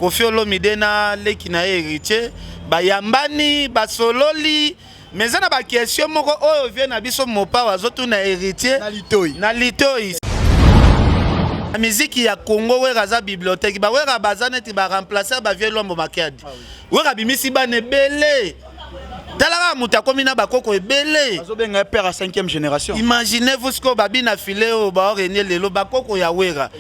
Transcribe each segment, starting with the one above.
Koffi Olomide na leki na ye Heritier bayambani basololi mais eza na ba question moko oyo vieux na biso Mopao azotuna Heritier na litoi na litoi na miziki ya Congo Wera aza bibliothèque ba Wera baza neti ba remplacer ba vieux Luambo Makiadi ah, oui. Wera abimisi bana ebele tala kaka moto akomi na bakoko ebele bazobenga ye père ya 5e génération imaginez vous sikoyo babina file oyo baorenie lelo bakoko ya Wera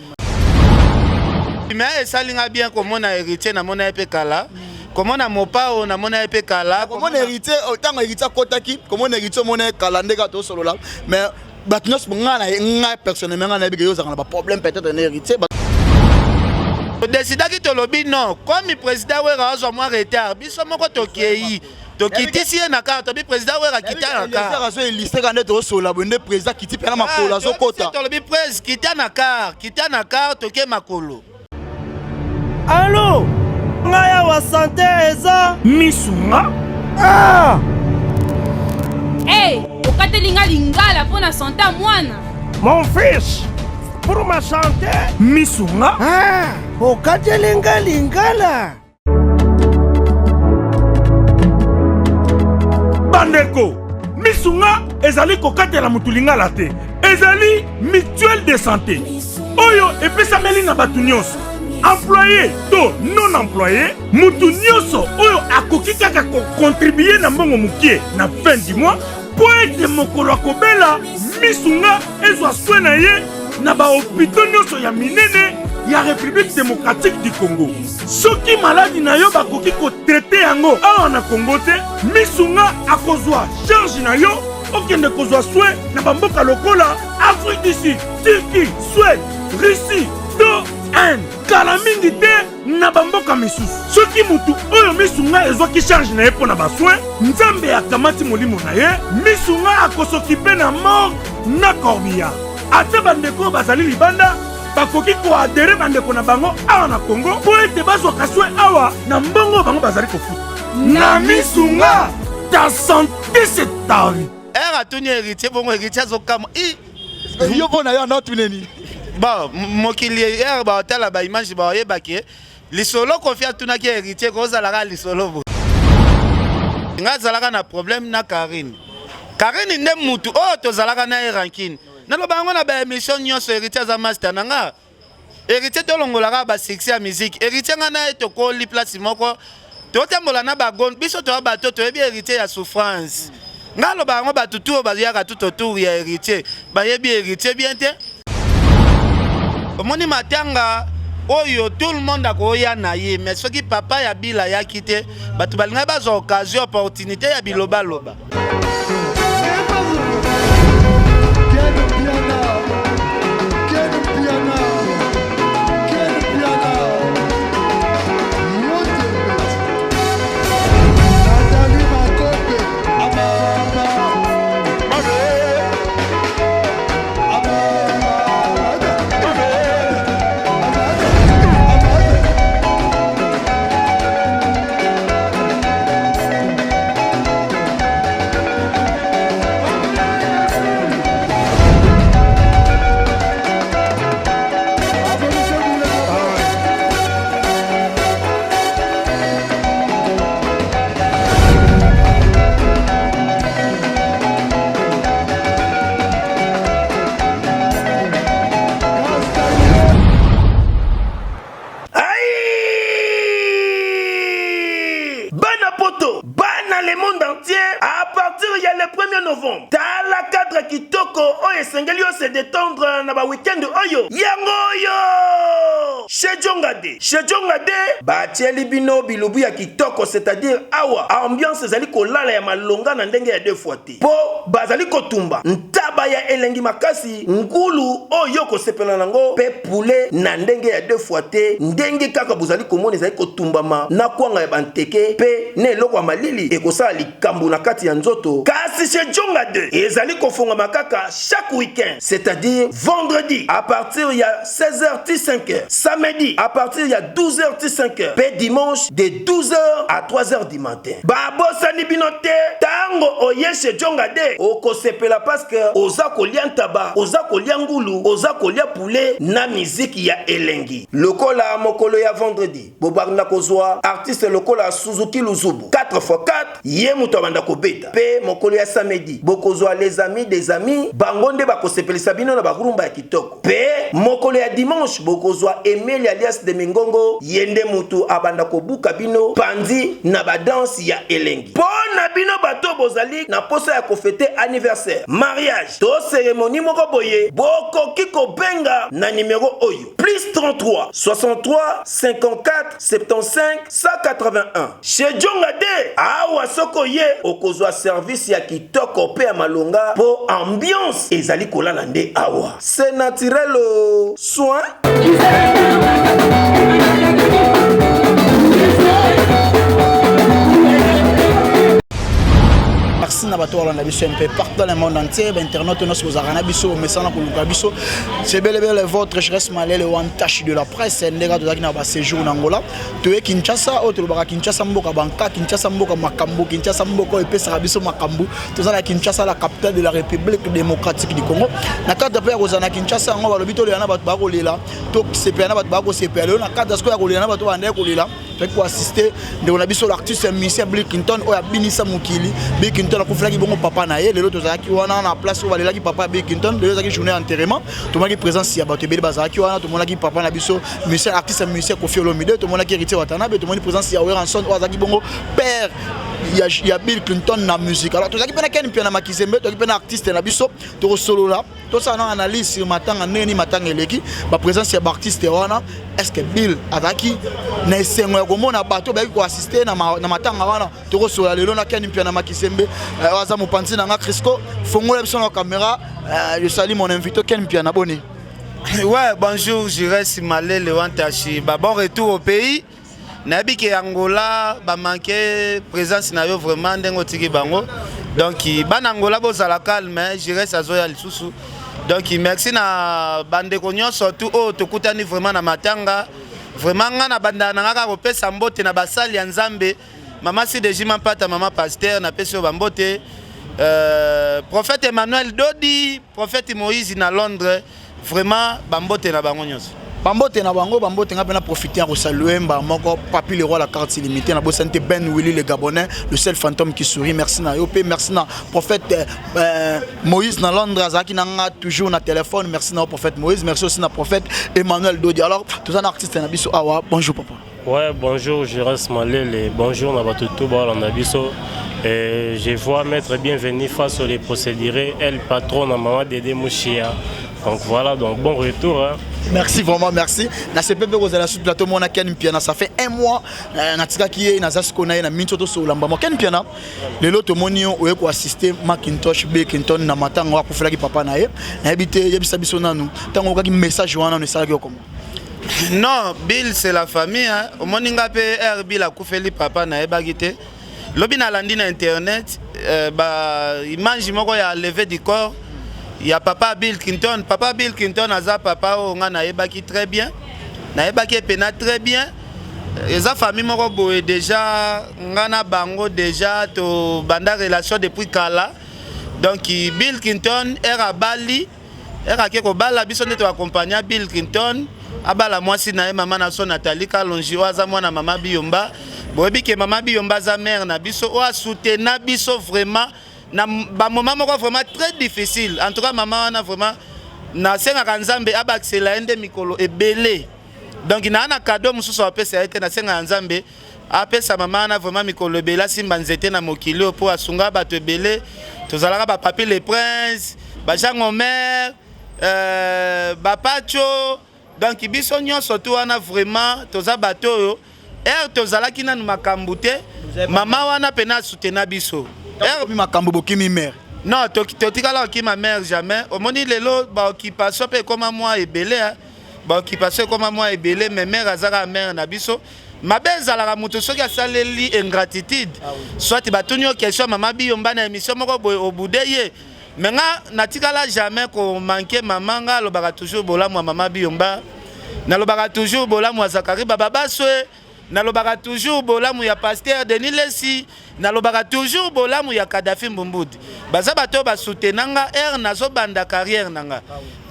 mais esali nga bien komona héritier namona ye mpe kala komona mopao namona ye mpe kala komona héritier oh, ntango héritier akotaki komona héritier omona ye kala nde kaka tosolola mais bato nyonso ngai na ngai personnellement ngai nayebi ke yo ozalaka na baproblème peut-être na héritier todesidaki tolobi non comme président wera azwa mwa retard biso moko tokei tokitisi ye na kar tobi président wera kita na kar azo elise kaka nde tozosola boye nde président kiti mpe na makolo ah, azokota tolobi prese kita na kar kita na kar toke makolo Allo ngai awa sante eza misu nga ah! Hey, okateli nga lingala mpo na sante ya mwana Mon fils pour ma santé misu nga ah, okateli nga lingala Bandeko, misunga ezali kokatela motu lingala te, ezali mutuelle de santé oyo epesameli na bato nyonso employé to non employé motu nyonso oyo akoki kaka kokontribue na mbongo mokie na fin du mois mpo ete mokolo akobela misunga ezwa soin na ye na bahopito nyonso ya minene ya République démocratique du Congo. Soki maladi na yo bakoki kotraite yango awa na Congo te, misunga akozwa charge na yo okende kozwa soin na bamboka lokola Afrique du Sud, Turquie, Suède, Russie to Inde. Kala mingi te na bamboka misusu. Soki motu oyo misunga ezwaki charge na ye mpo na basoin, Nzambe akamati molimo na ye, misunga akosokipe na morgue na corbillard. Ata bandeko oyo bazali libanda bakoki koadere bandeko na bango awa na Congo mpo ete bazwaka soin awa na mbongo oyo bango bazali kofuta. Na misunga, ta sante c'est ta vie. Ere atuni héritier bongo héritier azokamwa i yo mpo na yo anda otune nini bon mokili ere baotala baimage baoyeba ke lisolo kofi atunaki héritier kozalaka lisolo bo nga azalaka na problème na karine karine nde mutu oyo tozalaka na ye rankine naloba yango na baémission nyonso héritier aza master na nga Heritier tolongolaka ba succès ya musique. Heritier nga na ye tokoli place moko totambola na bagon biso toya bato toyebi heritier ya souffrance. Nga aloba yango bato tu oyo bayaka tout autour ya heritier bayebi heritier bien te. Omoni matanga oyo tout le monde akoya na ye mais soki papa ya Bill ayaki te bato balingaki bazwa occasion opportunité ya bilobaloba. Bana poto, bana le monde entier à partir ya le 1er novembre. Tala cadre kitoko oyo esengeli yo se détendre na ba week-end oyo. Yango oyo! Chez Djongade. Chez Djongade, batieli bino bilubu ya kitoko, c'est-à-dire awa ambiance ezali kolala ya malonga na ndenge ya deux fois te. Mpo bazali kotumba ntaba ya elengi makasi, ngulu oyo okosepela na yango, mpe poulet na ndenge ya deux fois te, ndenge kaka bozali komona ezali kotumbama na kwanga ya banteke mpe na eloko ya malili, ekosala likambo na kati ya nzoto. Kasi chez Djonga 2 ezali kofongama kaka chaque week-end, c'est-à-dire vendredi à partir ya 16h ti 5h, samedi à partir ya 12h ti 5h pe dimanche de 12h à 3h du matin. Babosani bino te, tango oye chez Djonga 2 okosepela parce que oza kolia ntaba, oza kolia ngulu, oza kolia poulet na miziki ya elengi. Lokola mokolo ya vendredi bobanda kozwa artiste lokola Suzuki Luzubu 4x4 ye moto abanda kobeta, pe mokolo ya samedi bokozwa les amis des amis, bango nde bakosepelisa bino na barumba ya kitoko, pe mokolo ya dimanche bokozwa Emeli alias de Mingongo, ye nde moto abanda kobuka bino panzi na ba danse ya elengi. Po na bino bato bozali na posa ya kofete anniversaire, mariage to ceremonie moko boye, bokoki kobenga na numero oyo. Plus 33 63 54 75 181. Chez Djonga de awa soki oye okozwa service ya kitoko pe ya malonga po ambiance ezali kolala nde awa. C'est naturel oh. Soin. Merci na bato balanda biso mpe partout dans le monde entier, bainternaute nyonso bozalaka na biso, bomesana koluka biso. C'est bel et bien le vôtre, je reste malele one tache de la presse. Ndenge tozalaki na ba séjour na Angola, toye Kinshasa, oyo tolobaka Kinshasa mboka banka, Kinshasa mboka makambo, Kinshasa mboka oyo epesaka biso makambo. Toza na Kinshasa, la capitale de la République démocratique du Congo. Na cadre mpe ya kozala na Kinshasa yango, balobi tolela na bato bakolela, tosepela na bato bakosepela. Lelo na cadre sikoyo ya kolela na bato bandaki kolela, toyaki koassiste ndeko na biso l'artiste musicien Bill Clinton oyo abinisa mokili. Bill Clinton akufelaki bongo papa na ye. Lelo tozalaki wana na place oyo balelaki papa ya Bill Clinton. Lelo ezalaki journée ya enterrement, tomonaki présence ya bato ebele bazalaki wana. Tomonaki papa na biso musicien, artiste musicien Koffi Olomide, tomonaki Héritier Watanabe, tomoni présence ya Werrason oyo azalaki bongo père ya Bill Clinton na musique. Alors tozalaki mpe na Ken Mpiana Makizembe, tozalaki mpe na artiste na biso, tokosolola, tosala na analyse sur matanga, ndenge nini matanga eleki, baprésence ya baartiste wana. Est ce que Bill azalaki na esengo ya komona bato bayaki koassiste na matanga wana? Tokosolola lelo na Ken Mpiana Makisembe oyo aza mopanzi na nga. Crisco, fongola biso na caméra. Je salue mon invité Ken Mpiana, boni? Ouais, bonjour, Jires Malele Wantashi. Bah, bon retour au pays. Nayebi ke Angola bamanke présence na yo vraiment ndenge otiki bango. Donc bana Angola bozala calme, Jires azoya lisusu. Donc merci na bandeko nyonso tu oyo tokutani vraiment na matanga. Vraiment nga na bandaka na nga kaka kopesa mbote na basali ya Nzambe. Mama Sideji Mampata, mama pasteur, napesi yo bambote. Prophète Emmanuel Dodi, prophète Moïse na Londres, vraiment bambote na bango nyonso. Bambote na bango, bambote. Nga mpe na profite ya kosalue mba moko Papi le roi, la carte illimitée. Na bosani te Ben Willy le Gabonais, le seul fantôme qui sourit. Merci na yo mpe merci na prophète Moïse na Londres, azalaki na nga toujours na téléphone. Merci na yo, prophète Moïse. Merci aussi na prophète Emmanuel Dodi. Alors toza na artiste na biso awa. Bonjour papa. Ouais, bonjour Jires Malele, bonjour na bato tout balanda biso. Et je vois maître Bienvenu face aux procédures, elle patron na maman Dédé Mouchia. Donc voilà, donc bon retour. Hein. Merci vraiment, merci. Na CPP kozala sur plateau mona Ken Mpiana, ça fait un mois natikaki ye, naza sikoyo na ye na minso tosolamba mo. Ken Mpiana, lelo tomoni yo oye koassiste Macintosh Bill Clinton na matanga akufelaki papa na ye. Nayebi te, yebisa biso nanu, ntango okaki message wana nanu, esalaki yo comment? Non, Bill c'est la famille, hein. Omoni nga mpe r Bill akufeli papa, nayebaki te. Lobi nalandi na internet ba image moko ya levée du corps ya papa Bill Clinton. Papa Bill Clinton aza papa oyo nga nayebaki très bien, nayebaki epena très bien. Eza famille moko boye déjà, nga na bango déjà tobanda relation depuis kala. Donc Bill Clinton ere abali, ere ake kobala, biso nde toakompagna Bill Clinton abala mwasi na ye, mama na so Nathalie Kalonji oyo aza mwana mama Biyomba. Boyebi ke mama Biyomba aza mare na biso oyo asutena biso vraiment na bamoment moko vraiment très difficile. En tout cas mama wana vraiment nasengaka Nzambe abakisela ye nde mikolo ebele. Donc naa na cadeau mosusu apesa ye te, nasengaka Nzambe apesa mama wana vraiment mikolo ebele, asimba nzete na mokili oyo mpo asunga bato ebele. Tozalaka bapapi le prince, bajean Omer, bapacho. Donc biso nyonso tu wana vraiment toza bato oyo ere tozalaki nanu makambo te, mama wana mpena asutena biso. Ere makambo bokimi mare? Non, totikala kokima mare jamais. Omoni lelo baoccupation mpe ekóma mwa ebele. Baoccupation ekoma mwa ebele, mais mare aza kaka mare na biso. Mabe ezalaka moto soki asaleli ingratitude, soit batuni yo question mama Biyomba na émission moko boye, obude ye. Mais nga natikala jamais komanquer mama. Nga alobaka toujours bolamu ya mama Biyomba, nalobaka toujours bolamu ya Zakari Bababaswe, nalobaka toujours bolamu ya pasteur Denis Lesi, nalobaka toujours bolamu ya Kadafi Mbumbudi. Baza bato oyo basoutenanga ere nazobanda carrière na nga,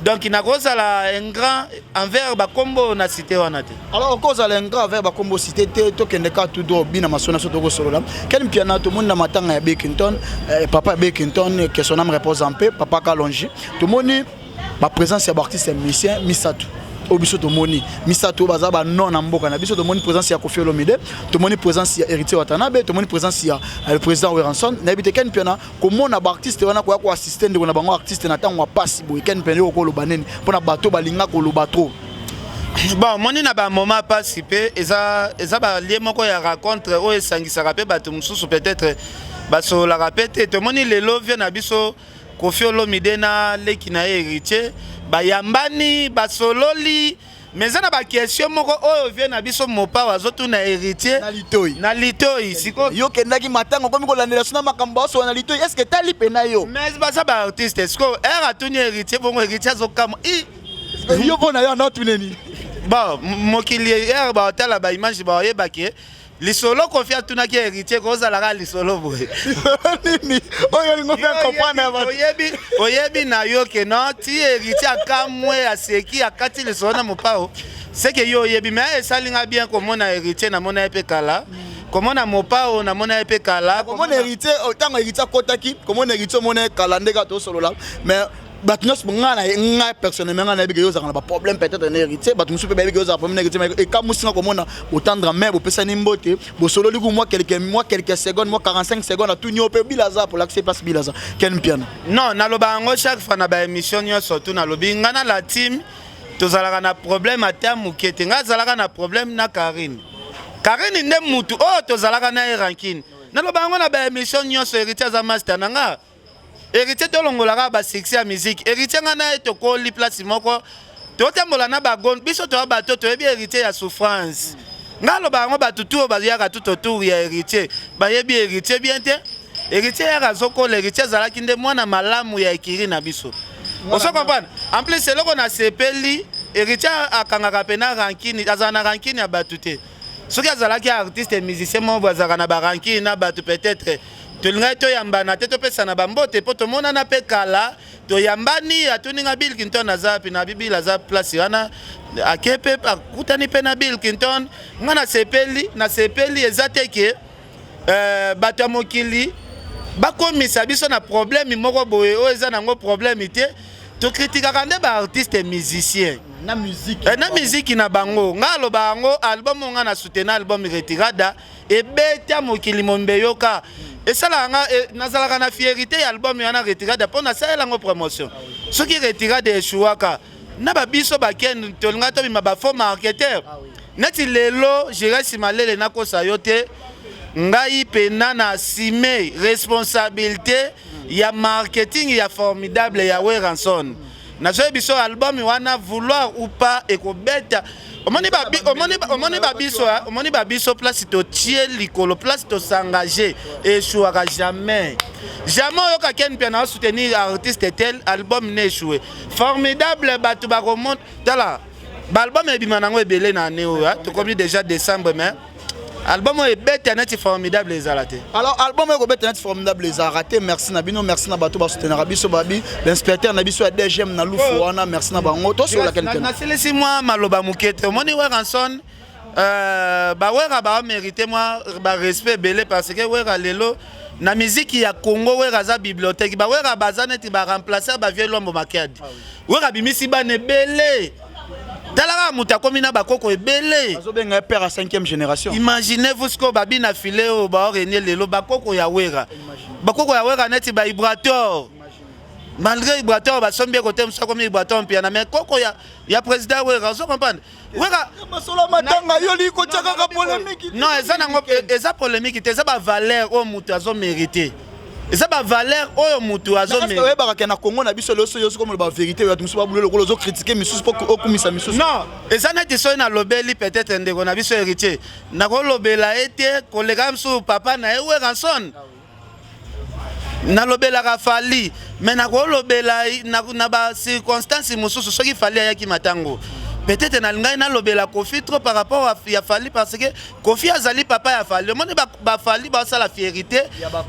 donc nakozala ingrat envers bakombo na cité wana te. Alors okozala ingrat envers bakombo cité te. Tokende kaka tout droit bina masolo na so, tokosolola. Ken Mpiana, tomoni na matanga ya Bekington, papa ya Bekington, que son âme repose en paix, papa Kalonji, tomoni baprésence ya baartiste ya musicien misato oyo biso tomoni, misato oyo baza banon na mboka na biso. Tomoni présence ya Kofi Olomide, tomoni présence ya Héritier Watanabe, tomoni présence ya le président Werrason. Nayebi te, Ken Mpiana, komona baartiste wana koya koassiste ndeko na bango artiste na ntango ya pasi boye, Ken Mpiana, yo koloba nini mpona bato balinga koloba trop? Bon, omoni, na bamoment mpasi mpe eza balie moko ya rencontre oyo esangisaka mpe bato mosusu, peut-être basololaka mpe te. Tomoni lelo vieux na biso Kofi Olomide na leki na ye Héritier bayambani, basololi, mais eza na baquestion moko oyo vieux na biso Mopao azotuna Héritier. Na litoi. Na litoi sikoyo. Yo kendaki matanga, okomi kolandela so na makambo asola na litoi, est ce que etali mpe na yo? Mais baza baartiste. Sikoyo ere atuni Héritier bongo, Héritier azokamwa i. Yo mpo na yo anda otuneni? Bon, mokili ere baotala baimage, baoyebaki lisolo Kofi atunaki Héritier kozalaka lisolo boye. Nini oyo olingo mpe comprendre bato? Oyebi na yo ke non, ti Héritier akamwe, aseki, akati lisolo na Mopao, seke yo oyebi. Mais esalinga bien komona Héritier, namona ye mpe kala, komona Mopao, namona ye mpe kala. Komona Héritier, ntango Héritier akotaki, komona Héritier, omona ye kala, nde kaka tosolola. Mais bato nyonso, ngai na ngai personnellement, ngai nayebi ke yo ozalaka na baproblème peut-être na Héritier, bato mosusu mpe bayebi ke yo ozalaka problème na Héritier. Mais ekamusinga komona otendre main, bopesani mbote, bosololi ku mwa quelques secondes, mwa 45 secondes, atuni yo mpe bilaza polakisi place bilaza. Ken Mpiana. Non, naloba yango chaque fois na baémission nyonso tu. Nalobi ngai na la team tozalaka na problème ata moke te. Ngai azalaka na problème na Karine. Karine nde mutu oyo tozalaka na ye rancune. Naloba yango na baémission nyonso. Héritier aza master na nga. Héritier, tolongolaka basuccès ya musique. Héritier, ngai na ye tokoli place moko, totambola na bagon biso, toya bato toyebi Héritier ya souffrance. Ngai aloba yango, bato tu oyo bayaka tout autour ya Héritier bayebi Héritier bien te. Héritier yaka azokola, Héritier azalaki nde mwana malamu ya ekiri na biso, ozo comprendre? En plus, eloko nasepeli, Héritier akangaka mpena rancune, azala na rancune ya bato te. Soki azalaki artiste musicien moko boye azalaka na barancune na bato, peut-être tolingaki toyambana te, topesana bambote, mpo tomonana mpe kala, toyambani. Atuninga Bill Clinton aza wapi, na bibil aza place wana, ake mpe akutani mpe na Bill Clinton. Nga nasepeli, nasepeli. Eza te ke bato ya mokili bakomisa biso na problème moko boye oyo eza nango problème te. Tokritikaka nde baartiste musicien na musique. Na miziki na bango. Nga aloba yango, album oyo nga na soutenir, album Retirada, ebeta mokili mombe. Yoka, esalaka nga nazalaka na fierté ya album wana Retirada, mpo nasalela yango promotion. Soki Retirada eshuwaka na babiso bakende, tolinga tobima bafaux marketeur neti lelo. Giresi Malele, nakosa yo te, ngai mpena na assume responsabilité ya marketing ya Formidable ya Werrason. Nazoyebi biso, album wana, vouloir ou pas, ekobeta. Omoni babiso, omoni babiso, place totie likolo, place tosengage, échouaka jamais, jamais. Oyoka Ken Mpiana asoutenir artiste tel, album ne échoué. Formidable, bato bakomona. Tala baalbum ebima nango ebele na année oyo. Tokomi déjà décembre, mais album oyo ebeta neti Formidable ezala te. Alors album oyo ekobeta neti Formidable ezalaka te. Merci na bino, merci na bato basoutenaka biso, babi l'inspecteur na biso ya DGM na Lufu wana, merci na bango. Tosololaka Ken. Nasilisi mwa maloba moke te. Omoni Werrason, bawera baamérite mwa barespect ebele, parce que Wera lelo na miziki ya Congo, Wera aza bibliothèque. Bawera baza neti baremplacer bavieux Lwambo Makiadi. Wera abimisi bana ebele. Tala kaka moto akomi na bakoko ebele. Bazobenga ye père ya 5e génération. Imaginez-vous sikoyo babi na file oyo baorenie lelo, bakoko ya Wera, bakoko ya Wera neti baibrator. Malgré Ibrator basombi ye kote mosu, akomi Ibrator Mpiana, mais koko ya président Wera, ozo comprendre? Wera Masolo matanga, yo li kotia kaka polémique. Non, eza nango, eza polémique te, eza bavaleur oyo moto azomérite. Eza bavaleur oyo mutu azomema. Oyebaka ke na Congo na biso lelo, soki soki omoloba vérité, bato mosusu babule lokola ozocritiquer misusu mpo okumisa misusu. Non, eza neti soki nalobeli peut-être ndeko na biso Héritier, nakolobela ye te koleka mosusu papa na ye Werrason. Nalobelaka Fally, mais nakolobela na bacirconstance mosusu. Soki Fally ayaki matango, peut-être nalingai nalobela Kofi trop par rapport ya Fally, parce que Kofi azali papa ya Fally. Omoni, baFally basala fierté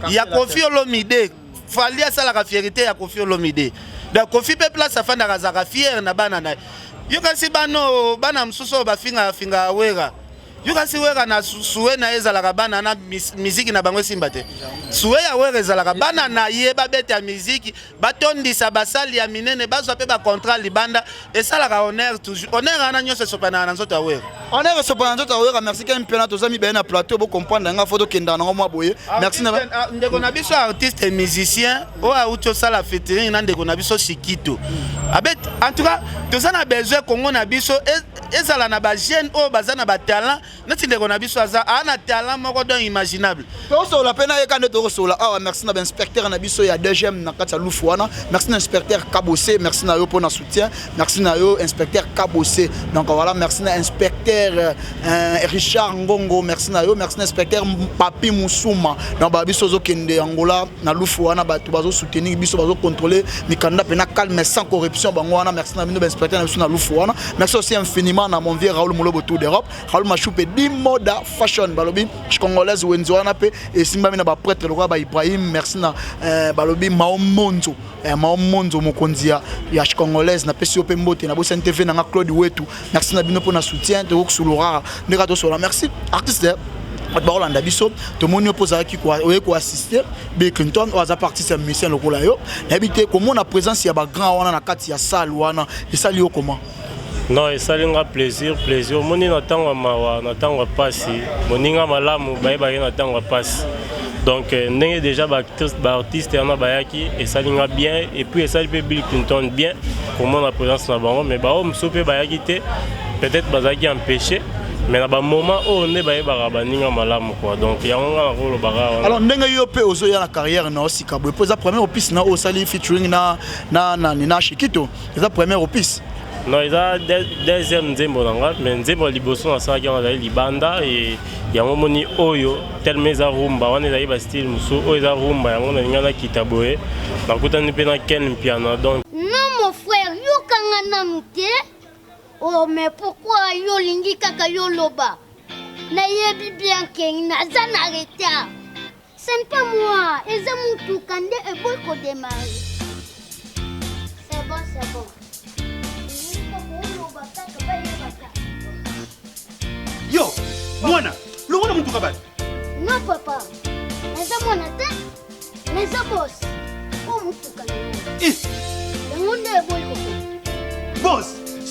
ya Kofi Olomide. Fally asalaka fierté ya Kofi Olomide. Donc Kofi mpe, place afandaka, azalaka fier na bana na ye. Yo kasi bana mosusu oyo bafingaka fingaka Wera, yo kasi Wera na souhait na ye ezalaka bana na miziki na bango esimba te. Souhait ya Wera ezalaka bana na ye babeta miziki, batondisa basali ya minene, bazwa mpe bacontrat libanda. Esalaka honneur, toujours honneur wana nyonso esopanaka na nzoto ya Wera. Honneur esopana na nzoto ya Wera. Merci Ken Mpiana. Toza mibale na plateau, bocomprendre nga, faut tokendaka nango mwa boye. Merci na ndeko na biso artiste musicien oyo auti osala featuring na ndeko na biso Shikito abet. En tout cas, toza na besoin Congo na biso ezala na bajeune oyo baza na batalent neti ndeko na biso aza aa na talent moko donc imaginable. Tokosola mpe nayeka nde tokosola awa. Merci na bainspecteur na biso ya DGM na kati ya Lufu wana. Merci na inspecteur Kabose, merci na yo mpona soutien. Merci na yo, inspecteur Kabose. Donc voilà, merci na inspecteur Richard Ngongo, merci na yo. Merci na inspecteur Papi Musuma. Donc babiso ozokende Angola na Lufu wana, bato bazosoutenir biso, bazocontrôler mikanda mpena calme, sans corruption, bango wana. Merci na bino, bainspecteur na biso na Lufu wana. Merci aussi infiniment na mon vieux Raoul Molobo, Tour d'Europe, Raoul Machupe Dimoda Fashion, balobi congolaise, wenze wana mpe esimbami na baprêtre lokola baIbrahim. Merci na balobi Mao Monzo, Mao Monzo, mokonzi ya congolaise, napesi yo mpe mbote. Nabosani TV nanga Claude Wetu. Merci na bino mpona soutien. Tokokusulorara ndenge tosola. Merci artiste. Bato bakolanda biso, tomoni yo mpo ozalaki oye koassister Bill Clinton oyo aza parti ya musicien lokola yo. Nayebi te, komona présence ya bagrand wana na kati ya salle wana esali yo comment? Non, esali nga plaisir, plaisir. Omoni, na ntango ya mawa, na ntango ya pasi, moninga malamu bayebaki na ntango ya pasi. Donc ndenge déjà baartiste wana bayaki, esali nga bien. Et puis esali mpe Bill Clinton bien komona présence na bango. Mais bao mosusu mpe bayaki te, peut-être bazalaki empêché, mais na bamoment oyo nde bayebaka baninga malamu quoi. Donc yango nga nakolobaka wana. Alors, ndenge yo mpe ozoya na carrière na osika boye, mpo eza première opus na oyo osali featuring na Shikito, eza première opus? Non, eza deuxième nzembo na nga, mais nzembo ya liboso nasalaki yango azali libanda. E yango moni oyo telema eza rumba wana, ezali bastyle mosusu. Oyo eza rumba, yango nalinga nakita boye, nakutani mpe na Ken Mpiana, donc Non, mon frère, yokanga nanu te. Oh, mais pourquoi yo olingi kaka yo loba? Nayebi bien ke naza na retard. Ce n'est pas moi, eza mutuka nde eboyi kodémarrer. C'est bon, c'est bon. Oloba kaka bayebaka. Yo mwana, longola mutuka bato. Non papa, naza mwana te, naza boss. O mutuka na ngai. Eh, Yango nde eboyi kokende. Boss,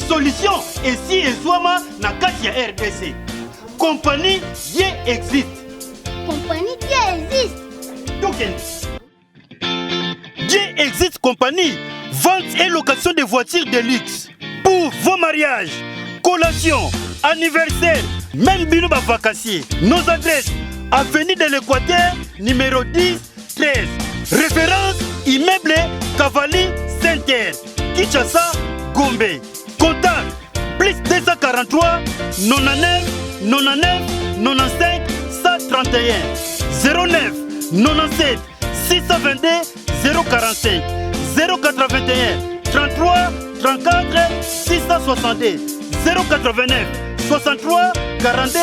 solution esi ezwama na kati ya RDC, compagnie Ye Existe. Compagnie qui existe? Tokende. Dieu Existe Compagnie, vente et location de voitures de luxe pour vos mariages, collations, anniversaires, même bino bavacanciers. Nos adresses: avenue de l'Équateur, numéro 10, 13. Référence: immeuble Cavalli Center, Kinshasa, Gombe. Contact: plus 243 99 99 95 131, 09 97 622 045, 081 33 34 662, 089 63 42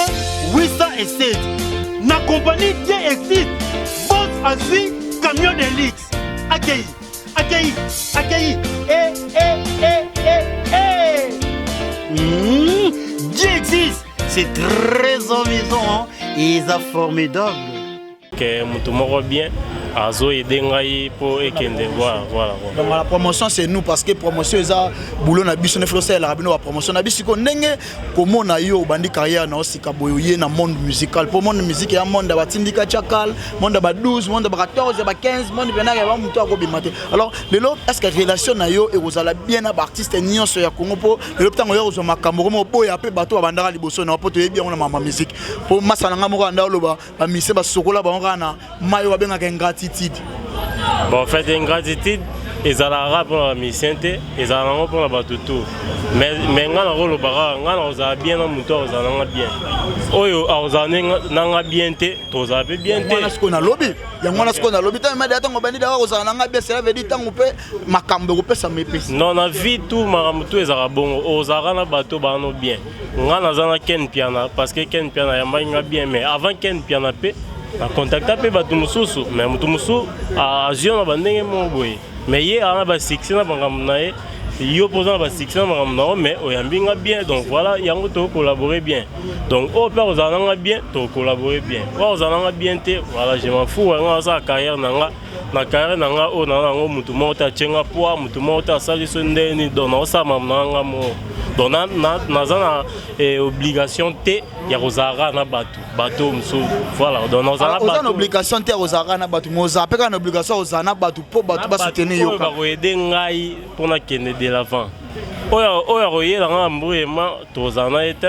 807. Na compagnie Dieu Existe, boss azwi camion de luxe. Akei, akei, akei, e e e e e. Dieu Existe, c'est très amusant et c'est formidable. Ke moto moko bien azoaider ngai mpo ekende, voilà. Donc la promotion, c'est nous, parce que promotion eza boulot na biso. Neflo osalelaka bino bapromotion na biso. Sikoyo, ndenge komona yo obandi carrière na osika boye, oye na monde musical, mpo monde musique ya monde ya batindika tiakal, monde ya ba 12, monde ya ba 14, ya ba 15, monde mpenaka ya bamoto akobima te. Alors lelo, est ce que relation na yo ekozala bien na baartiste nyonso ya Congo? Mpo lelo ntango oya kozwa makambo komo oboya mpe bato babandaka liboso na yo, mpo toyebi yango na mama musique, mpo masa na ngai moko anda oloba bamise basokola bango kaka na mai oyo babengaka ingratitude. Bon, en fait, ingratitude ezalaka mpona bamusicien te, ezalaka yango mpona bato tout. Mais ngai nakoloba kaka, ngai nakozala bien na moto akozala nanga bien, oyo akozala nanga bien te, tozala mpe bien te. Wana sikoyo nalobi yango, wana sikoyo nalobi, ntango made, ntango bandi daka kozala nanga bien, cela veut dire ntango mpe makambo ekopesama epesi. Non, na vie tout, makambo tout ezalaka bongo. Ozalaka na bato baano bien. Nga naza na Ken Piana parce que Ken Piana ayambaki nga bien, mais avant Ken Piana mpe na contacta mpe bato mosusu, mais moto mosusu azwi na bandenge moko boye, mais ye aza na basuccès na makambo na ye, yo mpo oza na basuccès na makambo na yo, mais oyambi nga bien. Donc voilà, yango tocollabore bien. Donc oyo mpe akozala nanga bien, tocollabore bien. Oyo akozala nanga bien te, voilà, je m'en fous. Yango asala carrière na nga, na carrière na nga oyo na yango, motu moko te atie nga poids, motu moko te asali so ndeni. Donc naosala makambo na nga moko. Donc naza na obligation te ya kozala kaka na bato mosusu. Voilà, donc nazala Oza na obligation te ya kozala kaka na bato, mais ozala mpe kaka na obligation ya kozala na bato mpo bato basoutenir yo. Oyo bakoaider ngai mpona kende de l'avant, oyo akoyela nga mbuyema, tozala na ye te.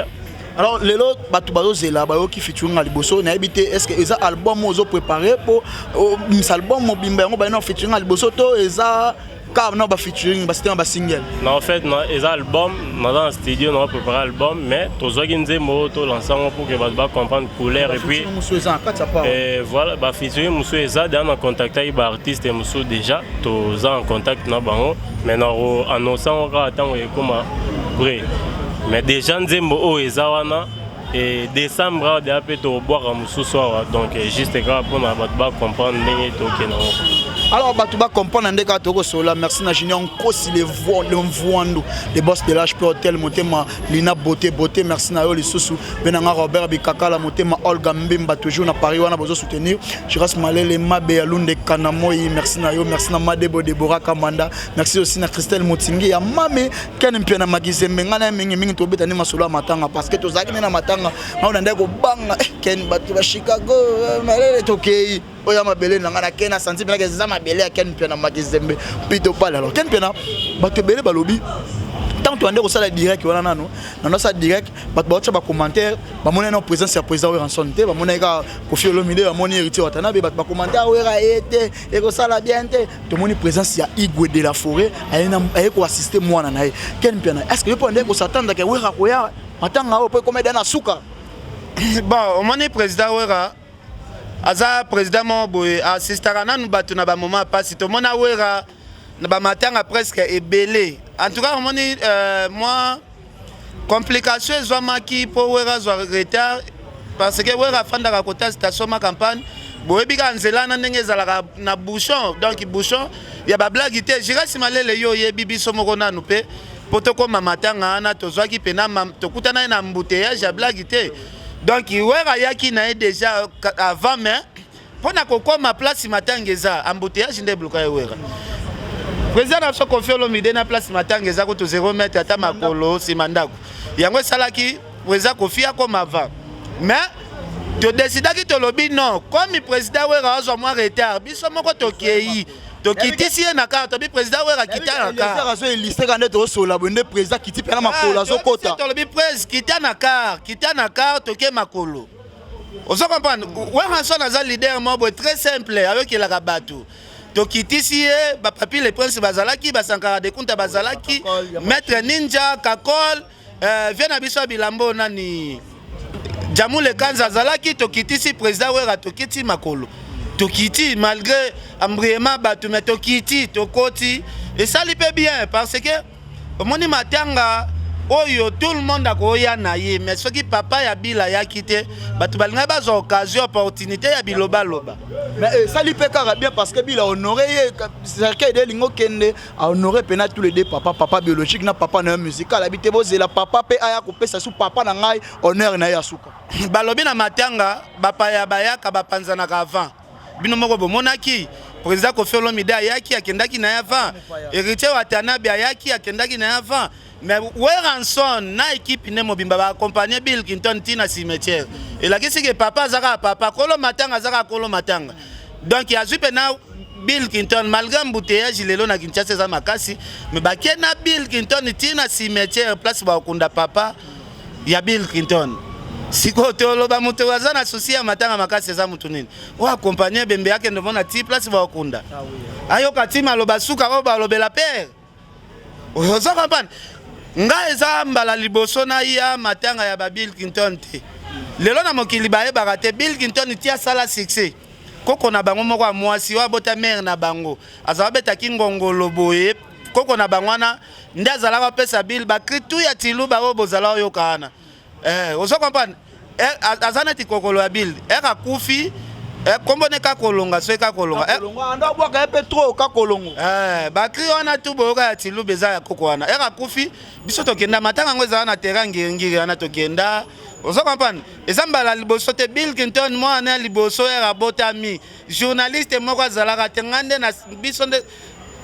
Alors lelo bato bazozela, bayoki featuring ya liboso. Nayebi te, est ce que eza album oyo ozopréparé mpo obimisa album mobimba, yango bayina featuring ya liboso, to eza kaka na bafeaturing, basitema, basingle? Na en fait na eza album. Naza na studio, na préparé album, mais tozwaki nzembo oyo, tolancer yango pour que bato bacomprendre couleur et puis Mosusu eza na kati ya part? Voilà, bafeaturing mosusu eza deja. Na contactaki baartiste mosusu déjà, toza en contact na bango, mais na koannonce yango kaka ntango ekóma prêt. Mais déjà nzembo oyo eza wana e décembre awa deja mpe tobwaka mosusu awa. Donc juste kaka mpona bato bacomprendre ndenge tokende yango. Alors bato bacomprendre nde kaka tokosola. Merci na Junior Nkosi, le Mvoando, le boss de l'HP Hotel, motema Lina Beauté Beauté. Merci na yo lisusu mpe na nga Robert Bikakala, motema Olga Mbimba, toujours na Paris wana bozosoutenir Jiras Malele Mabe ya Lunde Kanamoi. Merci na yo. Merci na Madebo Debora Kamanda. Merci aussi na Christelle Motingi ya Mame Ken Mpia na Magizembe. Ngai na ye mingimingi tobeta nde masolo ya matanga, parce que tozalaki nde na matanga. Ngai na nde kobanga Ken, bato ba Chicago, Malele, tokei oyo ya mabele na ngai na Ken, asanti mpenaka eza mabele ya Ken Mpia na Makizembe mpito pale. Alors Ken Mpiana, bato ebele balobi ntango toyande kosala direct wana, nano nano asala direct, bato baotya bacommentaire, bamoni na présence ya président Werrason te, bamoni kaka Kofi Olomide, bamoni Héritier Watanabe. Bato bacommentaire, Wera ye te, ekosala bien te. Tomoni présence ya Igwe de la Forêt, aye koassiste mwana na ye Ken Mpiana. Est ce que yo mpo nde kosatandaka Wera koya matanga oyo mpo ekoma eda na suka? Bon, omoni, président Wera aza président moko boye, assistaka nanu bato na bamoment ya mpasi. Tomona Wera na bamatanga presque ebele. En tout cas omoni, mwa complication ezwamaki mpo Wera azwa retard, parce que Wera afandaka kota station Ma Campagne. Boyebi kaka nzela na ndenge ezalaka na bouchon, donc bouchon ya bablague te. Girasi Malele, yo oyebi biso moko nanu mpe mpo tokóma matanga wana, tozwaki mpena, tokutana ye na embouteillage ya blague te. Donc Wera ayaki na ye déjà avant, mais mpo na kokóma place matanga eza, embouteillage nde ebloka ye. Wera, président na biso Kofi Olomide, na place matanga eza kutu 0 mètre ata makolo nsima ndako. Yango esalaki président Kofi akóma avant, mais todesidaki, tolobi non, comme président Wera azwa mwa retard, biso moko tokei, tokitisi ye na car. Tobi président Wera kita na car. Azo illustre nde tozosola boye nde président kiti mpe na makolo azokota. Tolobi prese, kita na car, kita na car, toke makolo. Ozo comprendre, Werrason aza leader moko boye très simple, ayokelaka bato. Tokitisi ye, bapapi le prince bazalaki, basankara de Kunta bazalaki, maître Ninja Kakol, vie na biso ya bilambo nani, Jamule Kanza azalaki. Tokitisi président Wera, tokiti makolo, tokiti malgré embriement bato, mais tokiti, tokoti, esali mpe bien, parce que omoni matanga oyo tout le monde akoya na ye. Mais soki papa ya Bila ayaki te, bato balingaki bazwa occasion, opportunité ya bilobaloba. Mais esali mpe kaka bien, parce que Bila honoré ye, cercueil de elingi okende, ahonoré mpena tous les deux papa, papa biologique na papa na ye musical. Abi te, bozela papa mpe aya kopesa su papa na ngai honneur na ye ya suka. Balobi na matanga, bapaya bayaka, bapanzanaka avant. Bino moko bomonaki, président Kofi Olomide ayaki, akendaki na ye avant. Héritier Watanabe ayaki, akendaki na ye avant. Mais Werrason na équipe ne mobimba baaccompagne Bill Clinton ntina cimetière. Elakisi ke papa aza kaka papa, kolo matanga aza kaka kolo matanga. Donc azwi mpe na Bill Clinton malgré embouteillage. Lelo na Kinshasa eza makasi, mais bakie na Bill Clinton ntina cimetière, place bakokunda papa ya Bill Clinton. Sikoyo toloba moto aza na souci ya matanga makasi eza moto nini? Oyo accompagne ebembe akende omona ti place bakunda, ayoka ti maloba suka oyo balobela père. Ozo comprendre? Nga eza mbala liboso naya matanga ya ba Bill Clinton te. Lelo na mokili bayebaka te Bill Clinton ti asala succès. Koko na bango moko ya mwasi oyo abota mère na bango azala betaki ngongolo boye, koko na bango wana nde azalaka kopesa Bill ba cri tout ya Tshiluba oyo bozala oyoka wana. Eh, ozo comprendre? Eh, aza neti kokolo ya Bill. Eh, akufi eh, kombo ne kakolonga soki kakolonga eh, ando abwaka ye mpe trop kakolongo. Eh, ba cri wana tu boyoka ya Tshiluba eza ya koko wana. Eh, akufi biso tokenda matanga yango ezala na terrain ngiringiri wana tokenda. Ozo comprendre? Eza mbala liboso te Bill Clinton mwana ya liboso ere abotami. Journaliste moko azalaka te, nga nde na biso nde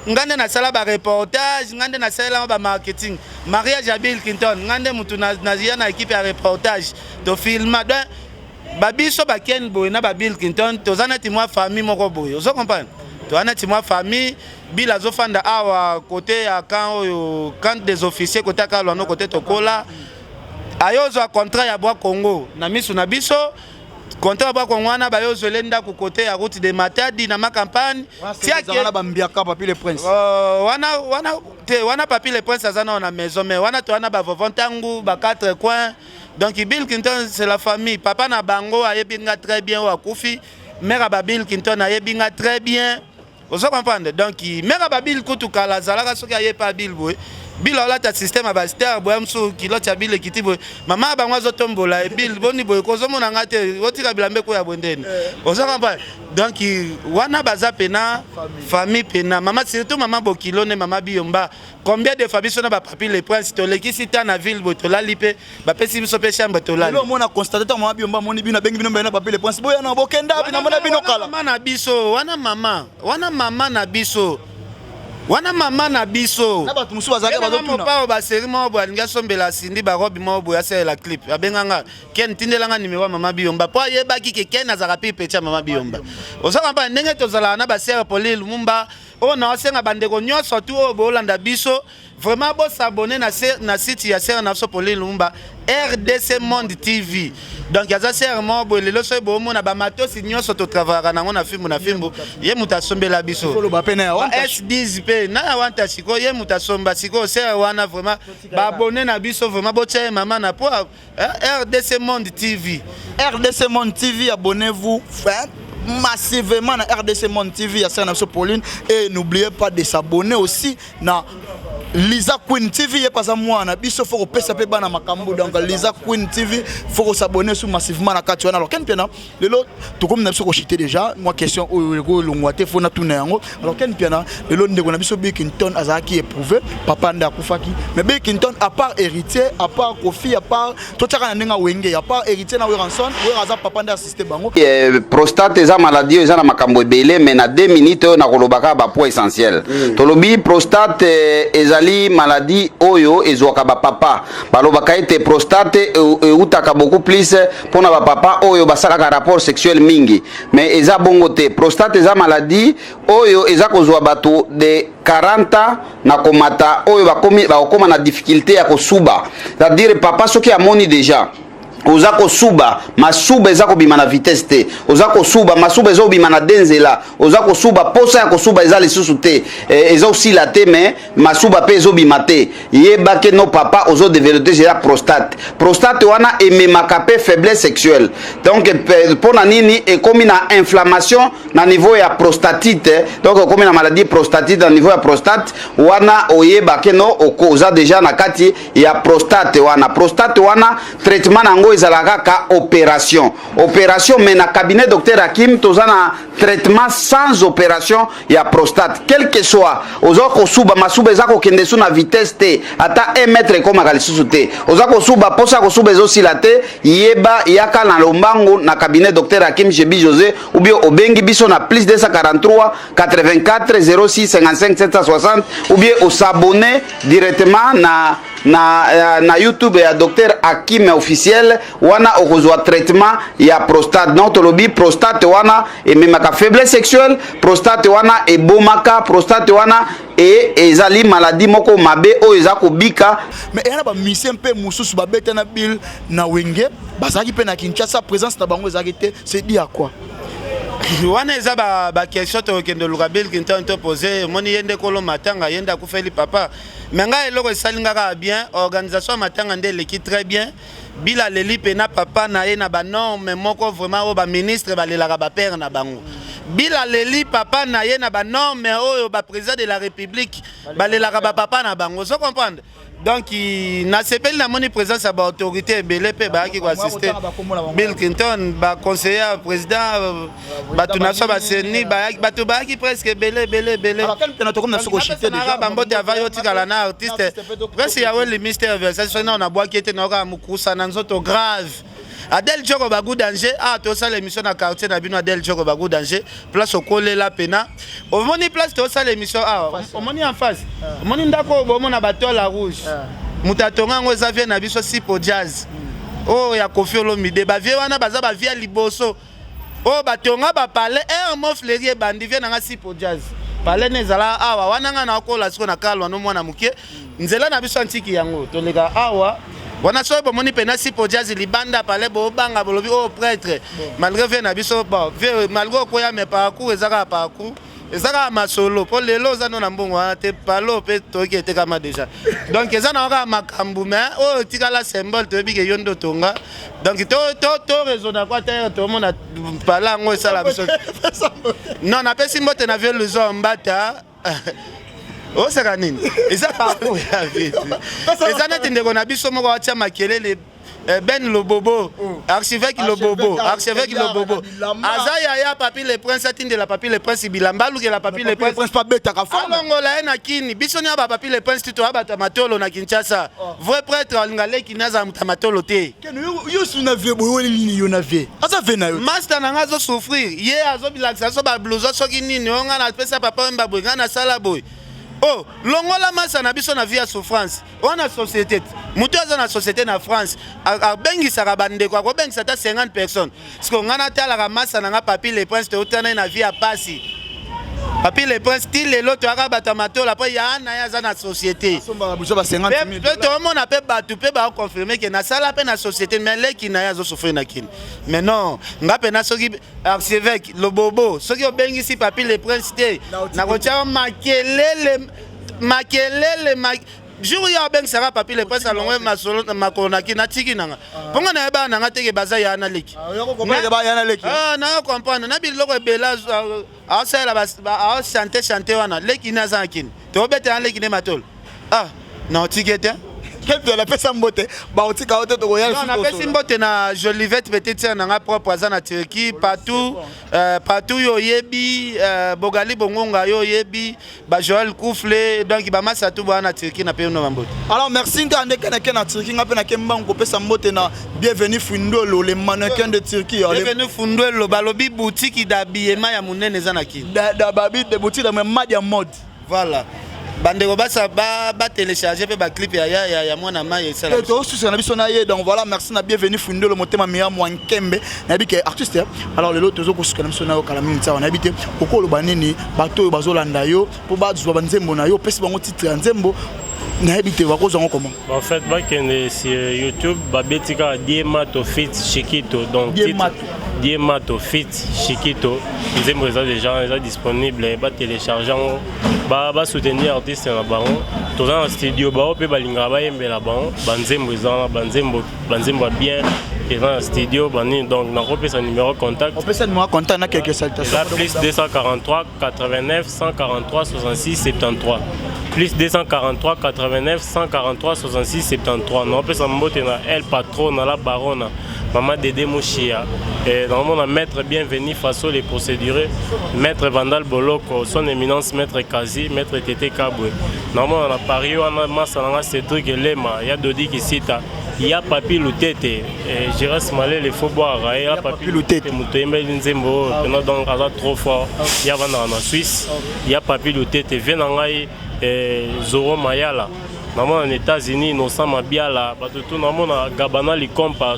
nga nde nasala ba reportage, nga nde nasalelanga ba marketing. Mariage ya Bill Clinton, nga nde mutu naziya na equipe ya reportage to filma. Donc ba biso ba Ken boye na ba Bill Clinton toza neti mwa famille moko boye. Ozo comprendre? Toza neti mwa famille. Bill azofanda awa côté ya camp oyo, camp des officiers côté ya Kalwano, côté tokola. Ayozwa contrat ya Bois Congo na misu na biso. Contrat ya Bois Congo wana bayozwele ndako côté ya route de Matadi na ma campagne. Tiake na bambiaka Papi le Prince. Wana wana te, wana Papi le Prince aza na maison, mais wana to wana ba vovon tangu ba quatre coins. Donc Bill Clinton c'est la famille. Papa na bango ayebi nga très bien oyo akufi. Mère ba Bill Clinton ayebi nga très bien. Ozo comprendre? Donc mère ba Bill kutu kala azalaka soki aye pa Bill boye. Bill alata système ya ba star boye mosusu kilote ya Bill ekiti boye. Mama bango azotombola e Bill boni boye kozomona nga te otika bilamba ekoya boye ndeni. Ozo comprendre? Donc wana baza pena famille pena mama, surtout mama Bokilo ne mama Biyomba. Combien de fois biso na ba Papi le Prince tolekisi ta na ville boye tolali pe bapesi biso pe chambre tolali. Lelo omona constate ntango mama Biyomba amoni bino, abengi bino mbele na Papi le Prince, boya na bokenda bino namona bino kala. Mama na biso wana, mama wana, mama na biso wana, mama na biso na bato mosusu bazalaki bazotuna. Mopao baseri moko boye alingi asombela Cindy barobe moko boye asalela clip, abenganga Ken, tindelanga nimero ya mama Biyomba mpo ayebaki ke Ken azalaka pire petit ya mama Biyomba. Ozaka mpa ndenge tozalaka na basere Pauline Lumumba oyo na osenga bandeko nyonso tu oyo bolanda biso vraiment bosabone na, na site ya sere na biso Pauline Lumumba RDC Monde TV. Donc aza sere moko boye lelo soki bomona bamatosi nyonso totravayaka nango na fimbu na fimbu, ye moto asombela biso Koloba pe na ya ba S10 mpe na ya wanta sikoyo ye moto asomba sikoyo sere wana. Vraiment baabone na biso, vraiment botia ye mama na po RDC Monde TV. RDC Monde TV, abonnez-vous massivement na RDC Monde TV ya sœur na biso Pauline et n'oubliez pas de s'abonner aussi na Lisa Queen TV. Ye paza mwana biso, faut kopesa pe bana makambo. Donc Lisa Queen TV, faut s'abonner sous massivement na kati wana. Alors Ken Piana, lelo tokomi na biso kochite déjà moi question oyo ekolongwa te, faut natuna yango. Alors Ken Piana, lelo ndeko na biso Bill Clinton azalaki éprouvé, papa nde akufaki, mais Bill Clinton, à part Héritier, à part Kofi, à part totiaka na ndenge Wenge, à part Héritier na Werrason, Wera aza papa nde assiste bango. Prostate eza maladie oyo eza na makambo ebele, mais na 2 minutes oyo nakoloba kaka bapoint essentiel. Tolobi prostate ezali maladie oyo ezwaka bapapa. Balobaka ete prostate eutaka beaucoup plus mpona bapapa oyo basalaka rapport sexuel mingi, mais eza bongo te. Prostate eza maladie oyo eza kozwa bato de 40 ans na komata, oyo bakomi bakokoma na difficulté ya kosuba. C'est-à-dire papa soki amoni déjà oza kosuba, masuba eza kobima na vitesse te, oza kosuba, masuba eza kobima na de nzela, oza kosuba, posa ya kosuba eza lisusu te, eza osila te, mais masuba mpe ezobima te, yeba ke no papa ozodévelopper déjà prostate. Prostate wana ememaka mpe faiblesse sexuelle. Donc mpo na nini? Ekomi na inflammation na niveau ya prostatite. Donc okomi na maladie prostatite na niveau ya prostate wana, oyeba ke no oza déjà na kati ya prostate wana. Prostate wana, traitement na yango ezalaka kaka opération, opération. Mais na cabinet docteur Hakim toza na traitement sans opération ya prostate. Quel que soit oza kosuba, masuba eza kokende su na vitesse te, ata 1 mètre ekomaka lisusu te, oza kosuba, posa kosuba ezosila te, yeba, yaka na lombangu na cabinet docteur Hakim Jebi José, ou bien obengi biso na plus 243 84 06 55 760, ou bien osabonner directement na YouTube ya docteur Hakim officiel. Wana okozwa traitement ya prostate. Donc tolobi prostate wana ememaka faiblesse sexuelle, prostate wana ebomaka, prostate wana. e ezali maladie moko mabe oyo eza kobika. Mais eya na bamusicien mpe mosusu babeta na Bill na Wenge, bazalaki mpe na Kinshasa, présence na bango ezalaki te, c'est dit à quoi? Wana eza baquestion tokokende oluka Bill Clinton topose. Omoni, ye nde kolo matanga, ye nde akufeli papa. Me ngai eloko esali nga kaka bien, organisation ya matanga nde eleki très bien. Bill aleli mpena papa na ye na banorme moko vraiment oyo baministre balelaka bapère na bango. Bill aleli papa na ye na banorme oyo baprésident de la République balelaka bapapa na bango, ozo comprendre? Donc nasepeli, namoni présence ya baautorité ebele mpe bayaki koassiste Bill Clinton, baconseiller ya président, bato na so baseni, bato bayaki presque ebele ebele ebele. Bambote ava yo otikala na artiste presque Yaweli Mister Versace. Soki nao nabwaki ete naokaka mokusa na nzoto grave. Adel Joko Bagu Danger, ah, tosala émission na quartier na bino. Adel Joko Bagu Danger, place okolela pena. Omoni place tosala émission awa, omoni en face, omoni ndako oyo bomona batole rouge, moto atonga yango eza vie na biso Sipo Jazz oyo ya Kofi Olomide. Bavie wana baza bavie ya liboso oyo batonga bapalais aire Mont Fleury ebandi. Vie nanga Sipo Jazz, palais ne ezala awa wana. Nga na okola sikoyo na kalwa no mwana moke, nzela na biso antiki yango toleka awa wana. Soki bomoni mpena Sipo Jazz libanda palais, bobanga, bolobi oyo prêtre. Malgré vie na biso, bon vie, malgré okoya, mais parcours eza kaka parcours, eza kaka masolo. Mpo lelo oza no na mbongo wana te, palo mpe toyoki etekama déjà. Donc eza na kaka makambo, mais oyo etikala symbole, toyebi ke yo nde otonga. Donc to raisonna kwa te, tomona pala yango esala biso. Non, napesi mbote na vie Luzo Mbata. Osaka nini? Eza parcours ya vie, eza neti ndeko na biso moko atia makelele, Ben Lobobo, archevêque Lobobo. Archevêque Lobobo aza yaya Papi le Prince. Atindela Papi le Prince bilamba, alukela Papi le Prince. Babetaka. Alongola ye na Kini. Biso ni ba Papi le Prince ti toya bato ya matolo na Kinshasa. Vrai prêtre alinga leki ni azala moto ya matolo te. Yo su na vie boye, weli nini? Yo na vie, aza vie na yo. Master na nga azosouffrir, ye azobilakisa so bablouson soki nini oyo ngai napesa papa Wemba boye, ngai nasala boye. O longola masa na biso na vie ya souffrance wana. Société, moto aza na société na France, abengisaka bandeko, akobengisa ata 50 personnes. Siko ngai natalaka masa na nga Papi le Prince, toutana ye na vie ya pasi. Papi le Prince ti lelo toyaka bato ya matola mpo ya na ye aza na société. Mpe toomona mpe bato mpe baconfirme ke nasala mpe na société, mais leki na ye azosouffrir na Kini. Mais non, nga mpe na soki archevêque Lobobo, soki obengisi Papi le Prince te, nakotia makelele, makelele. Jour yo abengisaka Papi le Prince, alongwe masolo makolo na Kini, natiki nanga mponga nayebaka nanga teke baza ya na leki. Nayo comprendre na biloko ebele aosalela, aochante chante wana. Leki ne aza na Kini, tobetela leki ne matolo. Ah, na otiki te. Napesa mbote, baotika yo te, tokoya. Napesi mbote na Jolivette, petite sœur nanga propre, aza na Turquie. Partout, partout yo oyebi, Bogali Bongonga, yo oyebi bajoel Kufle, donc bamasa tu bwana na Turquie, na pe no bambote. Alors merci. Nga ndeke nake na Turquie, nga mpe nake mbangu kopesa mbote na Bienvenu Fundwelo, le mannequin de Turquie. Bienvenu Fundwelo, balobi boutique d'habillement ya monene eza na Kini. Babi de boutique ya madi ya mode. Voilà, bandeko basa batélécharge mpe baclip ya mwana mai esala. Tosusa na biso na ye. Donc voilà, merci na Bienvenu Fundelo, motema miya mwa nkembe. Nayebi ke artiste. Alors lelo tozokosuka na biso na yo kala mingi sawa. Nayebi te okoloba nini bato oyo bazolanda yo mpo bazwa banzembo na yo, opesi bango titre ya nzembo, nayebi te bakozwa yango comment? En fait, bakende sur YouTube, babeti kaka Diemato feat Chikito. Donc Diemato. Diemato feat Chikito, nzembo eza déjà, eza disponible, batélécharge yango, basoutenir artiste na bango. Toza na studio, bao mpe balingaka bayembela bango banzembo, eza wana banzembo, banzembo ya bien eza na studio banini. Donc nakopesa numéro contact. Opesa numéro contact na quelques salutations. Eza plus 243 89 143 66 73, plus 243 89 143 66 73. Naopesa mbote na El Patron na la Barona, mama Dede Mushia, namona maître Bienvenu Faso les procédurés, maître Vandal Boloko, son éminence maître Kazi, maître Tete Kabwe. Namona na Paris wana masa nanga Cédric Elema ya Dodi Kisita, ya Papi Lutete, Jiras Malele, faut boire ya Papi Lutete, moto oyembeli nzembo oyo pena. Donc aza trop fort, ya vandaka na Suisse, ya Papi Lutete. Vie na ngai Zoro Mayala, namona na États-Unis Innocent Mabiala, bato tu. Namona Gabana Likompa.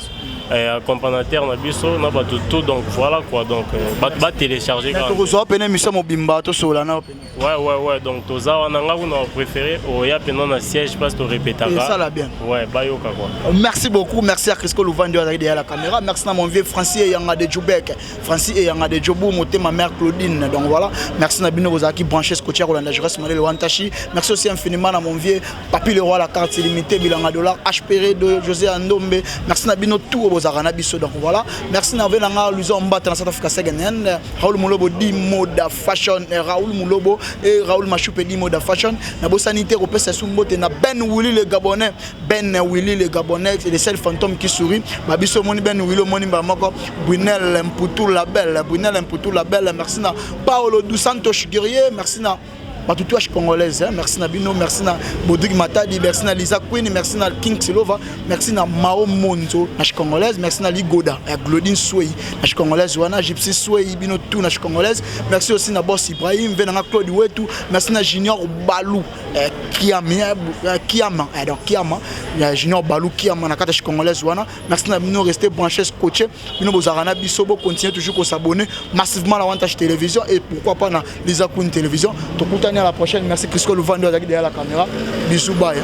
Accompagnateur na biso na bato tout. Donc voilà quoi, donc bato batélécharger. Tokozwa pene émission mobimba, tosolola na pene. Ouais, donc toza wana, nga kuna préféré oya pena na siège place torépétaka. Esala bien. Ouais, bayoka quoi. Merci beaucoup, merci à Crisco Louvandi azalaki derrière la caméra, merci na mon vieux Francis Eyanga de Djoubek, Francis Eyanga de Djobou Motema, mère Claudine. Donc voilà, merci na bino bozalaki branché, scotché kolanda Jores Malele Wantashi. Merci aussi infiniment na mon vieux Papi le Roi, la carte illimitée, Bilanga Dollar HPR de José Andombe. Merci na bino tout bozalaka na biso. Donc voilà, merci na ve nanga Luzo Mbata na South Africa Second Hand, Raoul Mulobo di Moda Fashion, Raoul Mulobo et Raoul Machoupe di Moda Fashion. Na bosani te kopesa su mbote na Ben Willy le Gabonais, Ben Willy le Gabonais, c'est le seul fantôme qui sourit. Babiso moni Ben Willy, moni ba moko Brunel Mputu la belle, Brunel Mputu la belle. Merci na Paolo dos Santos Guerrier, merci na bato touche congolaise, hein. Merci na bino, merci na Bodrik Matadi, merci na Lisa Queen, merci na King Silova, merci na Mao Monzo na congolaise, merci na Ligoda ya Glodine Swey na congolaise wana, Gypsy Swey, bino tout na congolaise. Merci aussi na Boss Ibrahim ve nanga Claude Wetu, merci na Junior Balou Kiami, Kiama, donc Kiama ya Junior Balou Kiama na kata congolaise wana. Merci na bino, restez branchés, scotchés, bino bozalaka na biso. Bo continuer toujours ko s'abonner massivement na Wantash Télévision et pourquoi pas na Lisa Queen Télévision. Tokutani à la prochaine. Merci Crisco Luvando azalaki derrière la caméra. Bisous, bye.